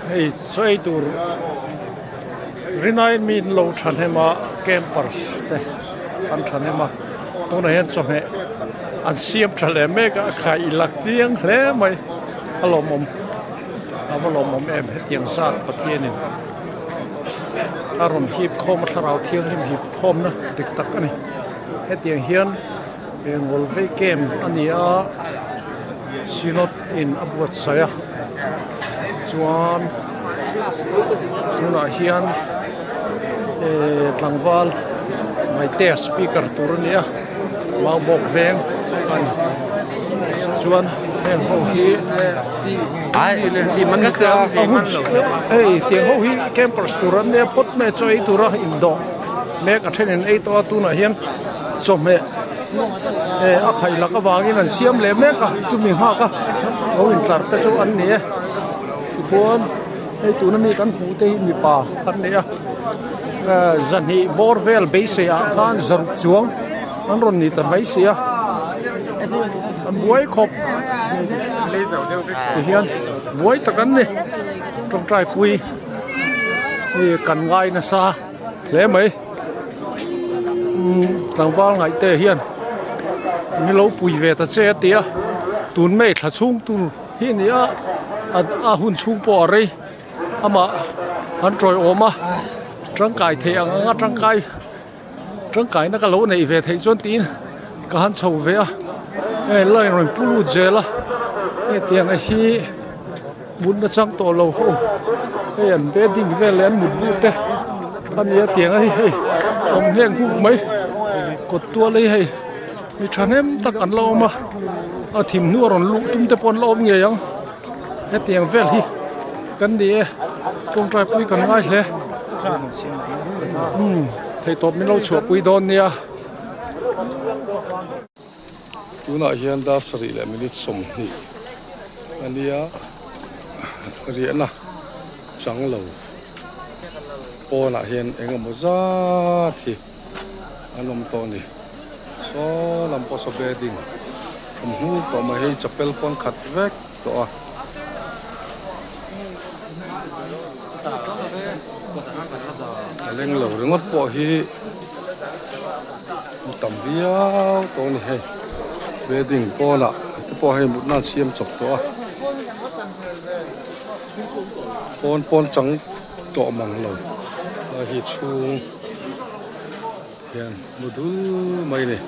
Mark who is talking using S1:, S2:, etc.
S1: Hei chaw ei tur rinaiin mi in lo thahnem a campers te an thahnem a tunah hian chawhmeh an siam tha leh mek a a khai lak chiang hle mai a lawmawm a va lawmawm em hetiang zat Pathianin a rawn hip khawm a thlarau thianghlim hip khawmna dik tak a ni hetiang hian Engol vei camp a ni a Synod in a buatsaih a chuan tunah hian ehh tlangval Maite speaker tur a ni a Maubawk veng a ni chuan heng ho hi hei tiang ho hi campers tur an nia phawt mai chaw ei tura indawh mek a thenin ei tawh a tunah hian. Chawhmeh eh a khaih lak avangin an siam leh mek a chumi nghak a lo intlar te chu an ni e tichuan hei tuna mi kan hmuh te hi mipa an ni a eh zahnih bawr vel beisei ah khan zaruk chuang an rawn ni ta mai si a an buai khawp tihian buai tak an ni tawngtai pui hei kan ngai nasa hle mai. Tlangval ngaih te hian ni lo pui ve ta che a ti a tun mai thla chhung tur hi a ni a a hun chhung pawh a rei amah an tawiawm a tangkai theih ang anga tangkai tangkaina ka lo neih ve theih chuan tiin ka han chho ve a hei line rawn pu lut zel a hetiang hi. Mutna chang tawh lo ho hei an bedding vel leh an mutbu te a nia tiang a hi hei awm hleng huk mai kawt tual hi hei mi thahnem tak an la awm a a thim hnu a rawn luh tum te pawh an la awm ngei ang hetiang vel hi kan ni e tawngtai pui kan ngai hle umm theihtawp min lo chhuahpui dawn nia.
S2: Tunah hian dar sarih leh minute 20 a nia riahna chang lo pawnah hian eng emaw zat hi an awm tawh a ni saw lam pawh saw bedding awm hnuk tawh mai hei chapel pawn khat vek tawh a. A leng lo ringawt pawh hi a tam viau tawh a ni hei wedding pawnah te pawh hei mutna an siam chawp tawh a pawn pawn chang tawh mang lo lai hi chhung hian mu dul mai a ni.